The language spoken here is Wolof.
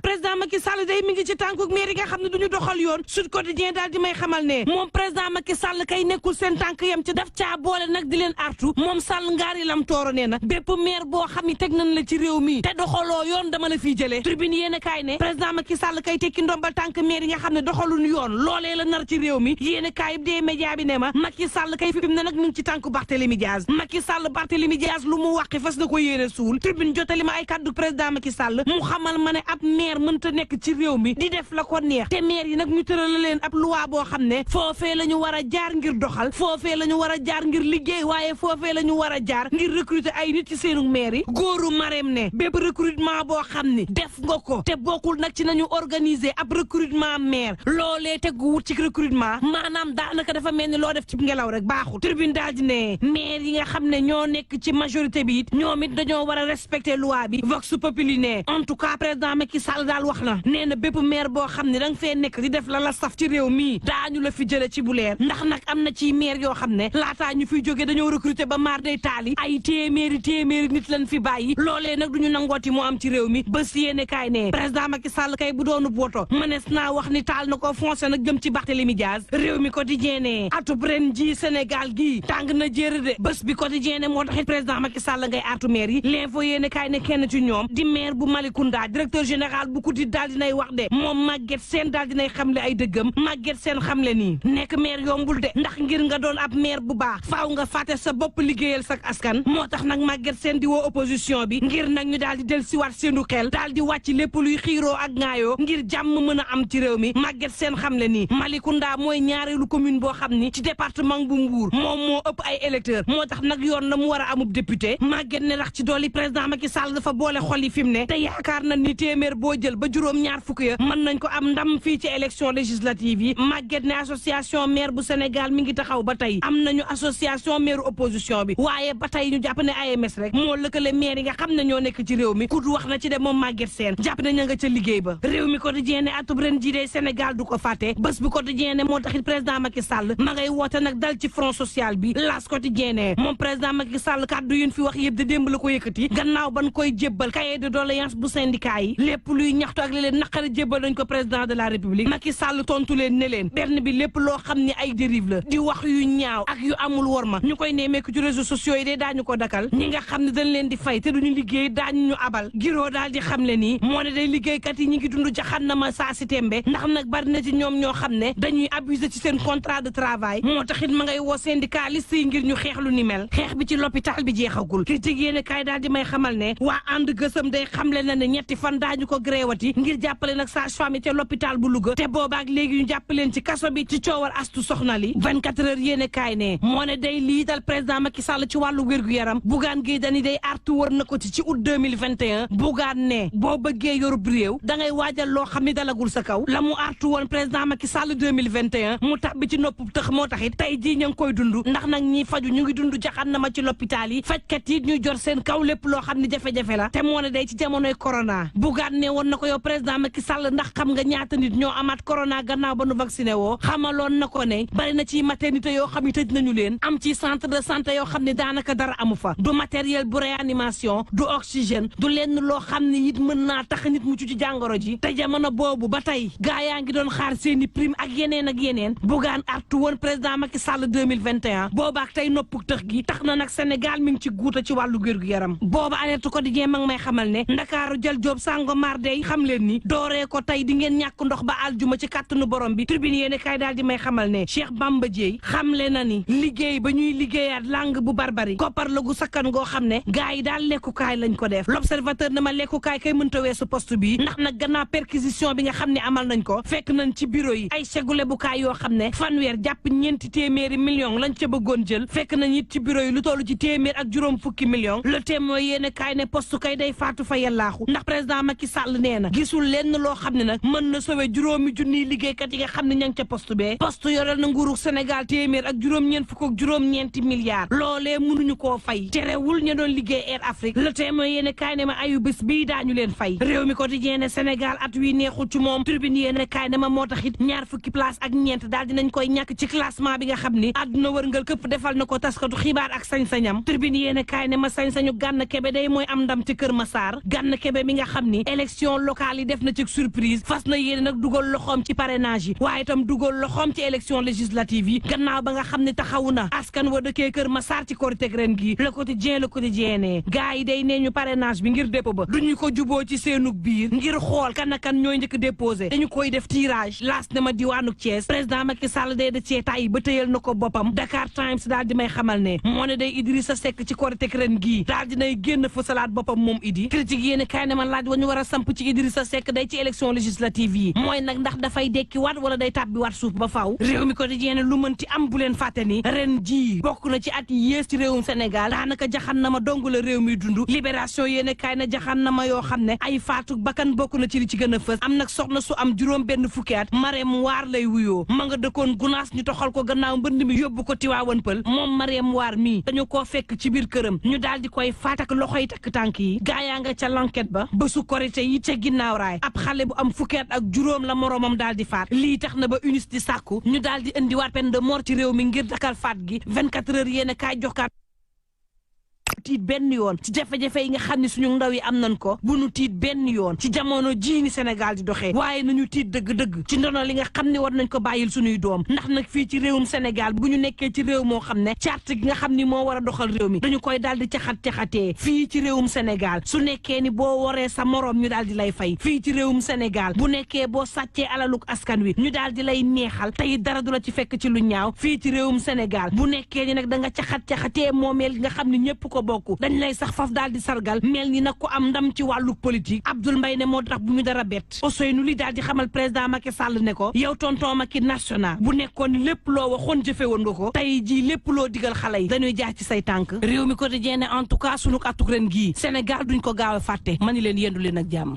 président Macky Sall day mi ngi ci tànkuk maire yi nga xam ne duñu doxal yoon Sud Quotidien daal di may xamal ne moom président Macky Sall kay nekkul seen tànk yam ci daf caa boole nag di leen artu moom Sall ngaari lam tooro nee na bépp maire boo xam ne teg nañ la ci réew mi te doxaloo yoon dama la fiy jëlee tribune yéen a kaay ne président Macky Sall kay tekki ndombal tànk maire yi nga xam ne doxaluñu yoon loolee la nar ci réew mi yéen a kaay dee média bi ne ma Macky Sall kay fi mu ne nag ñu ngi ci tànku Barthélémy Diaz Macky Sall Barthélémy Diaz lu mu wàqi fas na ko yéene suul tribune jotali ma ay kaddu président Macky Sall mu xamal ma ne ab maire mënta nekk ci réew mi di def la ko neex te maire yi nag ñu tëral leen ab loi boo xam ne foofee la ñu war a jaar ngir doxal foofee la ñu war a jaar ngir liggéey waaye foofee la ñu war a jaar ngir recruter ay nit ci seenu maire yi góoru Marème ne bépp recrutement boo xam ni def nga ko te bokkul nag ci nañu organiser ab recrutement maire loolee tegu wut ci recrutement maanaam daanaka dafa mel ni loo def ci ngelaw rek baaxul tribune daal di ne maire yi nga xam ne ñoo nekk ci majorité bi it ñoom it dañoo war a respecter loi bi vox populi ne en tout cas président Macky Sall daal wax na nee na bépp maire boo xam ne da nga fee nekk di def la la saf ci réew mii daañu la fi jële ci bu leer ndax nag am na ci maire yoo xam ne laataa ñu fiy jógee dañoo recruter ba maar day taali ay téeméeri nit lañ fi bàyyi loolee nag duñu nangooti moo am ci réew mi ba si yéene kaay ne président Macky Sall kay bu doonu boto mënees naa wax ni taal na ko foncé nag jëm ci Barthélémy Diaz réew mi quotidien ne atub ren ji Sénégal gii tàng na jéere de bés bi quotidien ne moo taxit président Macky Sall ngay artu maire yi l'info yéene kaay ne kenn ci ñoom di maire bu Malicounda directeur général bu kuti daal dinay wax de moom Maguette Sène daal dinay xamle ay dëggam Maguette Sène xamle nii nekk maire yombul de ndax ngir nga doon ab maire bu baax faaw nga fàtte sa bopp liggéeyal sak askan moo tax nag Maguette Sène di woo opposition bi ngir nag ñu daal di del si waat seenu xel daal di wàcc lépp luy xiiroo ak ŋaayoo ngir jàmm mën a am ci réew mi Maguette Sène xamle nii Malicounda mooy ñaareelu commune boo xam ni ci département bu Mbour moom moo ëpp ay électeurs moo tax nag yoon na mu war a amub député Maguette ne rax ci dolli président Macky Sall dafa boole xol yi fi mu ne te yaakaar na ni téeméer boo jël ba juróom-ñaar fukk ya mën nañ ko am ndam fii ci élection législative yi Maguette ne association maire bu Sénégal mi ngi taxaw ba tey am nañu association maire opposition bi waaye ba tey ñu jàpp ne AMS rek moo lëkkale maire yi nga xam ne ñoo nekk ci réew mi ku wax na ci de moom Maguette Sène jàpp ne ña nga ca liggéey ba réew mi quotidien ne atub ren ji de Sénégal du ko fàtte bés bi quotidien ne moo taxit président Macky Sall ma ngay woote nag dal ci front social bi L'As quotidien ne moom président Macky Sall kàddu yéen fi wax yëpp de démb la ko yëkkati gannaaw ban koy jébbal cahier de doléance bu syndicat yi lépp luy ñaxtu ak li leen naqari jébbal nañ ko président de la république Macky Sall tontu leen ne leen benn bi lépp loo xam ne ay dérive la di wax yu ñaaw ak yu amul worma ñu koy nemmeeku ci réseaux sociaux yi de daañu ko dakal ñi nga xam ne dañ leen di fay te duñu liggéey daañu ñu abal giroo daal di xam le nii moo ne day liggéeykat yi ñi ngi dund jaxannama saa si tembe ndax nag bari na ci ñoom ñoo xam ne dañuy abuser ci seen contrat de travail moo taxit ma ngay woo syndicaliste yi ngir ñu xeex lu ni mel xeex bi ci l'hôpital bi jeexagul critique yéene kaay daal di may xamal ne waa ànd gësëm day xamle na ne ñetti fan daañu ko gréewati ngir jàppale nag sage-femme yi ca l'hôpital bu Louga te boobaak léegi ñu jàppaleen ci kaso bi ci coowal astu soxna li 24 heures yéene kaay ne moo ne day liital président Macky Sall ci wàllu wér-gu-yaram Bougane Gueye Dany day artu wër na ko ci août 2021 Bougane ne boo bëggee yorub réew da ngay waajal loo xam ni dalagul sa kaw la mu artu woon président Macky Sall 2021 mu tabbi ci nopp tëx moo taxit tey jii ña ngi koy dund ndax nag ñi faju ñu ngi dund jaxannama ci l'hôpital yi fajkat yi ñuy jor seen kaw lépp loo xam ni jafe-jafe la te moo ne day ci jamonoy corona Bougane ne woon na ko yow président Macky Sall ndax xam nga ñaata nit ñoo amaat corona gannaaw ba nu vacciné woo xamaloon na ko ne bari na ci maternité yoo xam ne tëj nañu leen am ci centre de santé yoo xam ne daanaka dara amu fa du matériel bu réanimation du oxygène du lenn loo xam ne it mën naa tax nit mucc ci jàngoro ji te jamono boobu ba tey gaa yaa ngi doon xaar seeni prime ak yeneen Bougane artu woon président Macky Sall 2021 boobaak tey noppu tëx gi tax na nag Sénégal mi ngi ci guuta ci wàllu wér-gu-yaram booba alerte quotidien ma ngi may xamal ne Ndakaaru jël Jóob Sangomar day xam leen ni dooree ko tey di ngeen ñàkk ndox ba aljuma ci kàttanu borom bi tribune yéene kay daal di may xamal ne Cheikh Bamba Dièye xamle na ni liggéey ba ñuy liggéeyaat langue bu barbari koppar la gu sakkan goo xam ne gaa yi daal lekkukaay lañ ko def l'observateur na ma lekkukaay kay mënta weesu poste bi ndax nag gannaaw perquisition bi nga xam ne amal nañ ko fekk nañ ci bureau yi ay segule bu kaay yoo xam ne fanweer jàpp ñeenti téeméeri million lañ ca bëggoon jël fekk nañ it ci bureau yi lu toll ci téeméer ak juróom fukki million le témoin yéene kaay ne poste kay day faatu fa yellaaxu ndax président Macky Sall nee na gisul lenn loo xam ne nag mën na sauver juróomi junniy liggéeykat yi nga xam ne ña ngi ca poste bee poste yorel na nguuru Sénégal téeméer ak juróom-ñeent fukk ak juróom-ñeenti milliards loolee mënuñu koo fay terewul ña doon liggéey Air Afrique le témoin yéene kaay ne ma ayu bés bii daañu leen fay réew mi quotidien ne Sénégal at wi neexul ci moom tribune yéene kaay ne ma moo tax it ñaar fukki place ak ñeent daal dinañ koy ñàkk ci classement bi nga xam ni àdduna wërngal këpp defal na ko taskatu xibaar ak sañ-sañam tribune yéene kaay ne ma sañ-sañu Gana Kebe day mooy am ndam ci Kër Massar Gana Kebe mi nga xam ni élection élection locale yi def na ci surprise fas na yéene nag dugal loxoom ci parrainage yi waaye itam dugal loxoom ci élection législative yi gannaaw ba nga xam ne taxawu na askan wa dëkkee Kër Massar ci Korité ren gi le quotidien ne gars yi day nee ñu parrainage bi ngir dépôt ba duñu ko juboo ci seenug biir ngir xool kan ak kan ñooy njëkk déposé dañu koy def tirage laas ne ma diwaanuk Thiès président Macky Sall day da cee tàyyi ba tëyal na ko boppam Dakar Times daal di may xamal ne moo ne day Idrissa Seck ci Korité ren gii daal dinay génn fësalaat boppam moom Idi critique yéen kaay ne ma laaj wa ñu war a samp ci Idrissa Seck day ci élection législative yi mooy nag ndax dafay dekki waat wala day tàbbi waat suuf ba faaw réew mi quotidien ne lu mënti am bu leen fàtte ni ren jii bokk na ci at yi yées ci réewum Sénégal daanaka jaxan na ma dong la réew mi dund libération yéen kaay na jaxan na ma yoo xam ne ay faatu bakkan bokk na ci li ci gën a fës am nag soxna su am juróom benn fukki at Marème Waar lay wuyoo ma nga dëkkoon Gunaas ñu toxal ko gannaaw mbënd mi yóbbu ko Tiwaawan Pël moom Marème Waar mii dañu koo fekk ci biir këram ñu daal di koy faat ak loxoy takk tànk yi gaayaa nga ca l'enquête ba bésu korité yi ca ginnaaw raay ab xale bu am fukki at ak juróom la moroomam daal di faat lii tax na ba UNIS di sàkku ñu daal di indiwaat peine de mort ci réew mi ngir dakal faat gi 24 heures yéen a kaay joxkaat tiit benn yoon ci jafe-jafe yi nga xam ne suñu ndaw yi am nañ ko bu nu tiit benn yoon ci jamono jii ni Sénégal di doxee waaye nañu tiit dëgg-dëgg ci ndono li nga xam ne war nañ ko bàyyil suñuy doom ndax nag fii ci réewum Sénégal bu ñu nekkee ci réew moo xam ne charte gi nga xam ni moo war a doxal réew mi dañu koy daal di caxat-caxatee fii ci réewum Sénégal su nekkee ni boo waree sa moroom ñu daal di lay fay fii ci réewum Sénégal bu nekkee boo sàccee alaluk askan wi ñu daal di lay neexal tey dara du la ci fekk ci lu ñaaw fii ci réewum Sénégal bu nekkee ni nag da nga caxat-caxatee moomeel nga xam ne ñëpp ko dañ lay sax faf daal di sargal mel ni nag ko am ndam ci wàllu politique Abdoul Mbaye ne moo tax bu ñu dara bett Ousseynou li daal di xamal président Macky Sall ne ko yow tonton Macky national bu nekkoon lépp loo waxoon jëfe woon nga ko tey jii lépp loo digal xale yi dañuy jaar ci say tànk réew mi quotidien ne en tout cas sunu atuk ren gii Sénégal duñ ko gaaw a fàtte ma ni leen yendu leen ak jàmm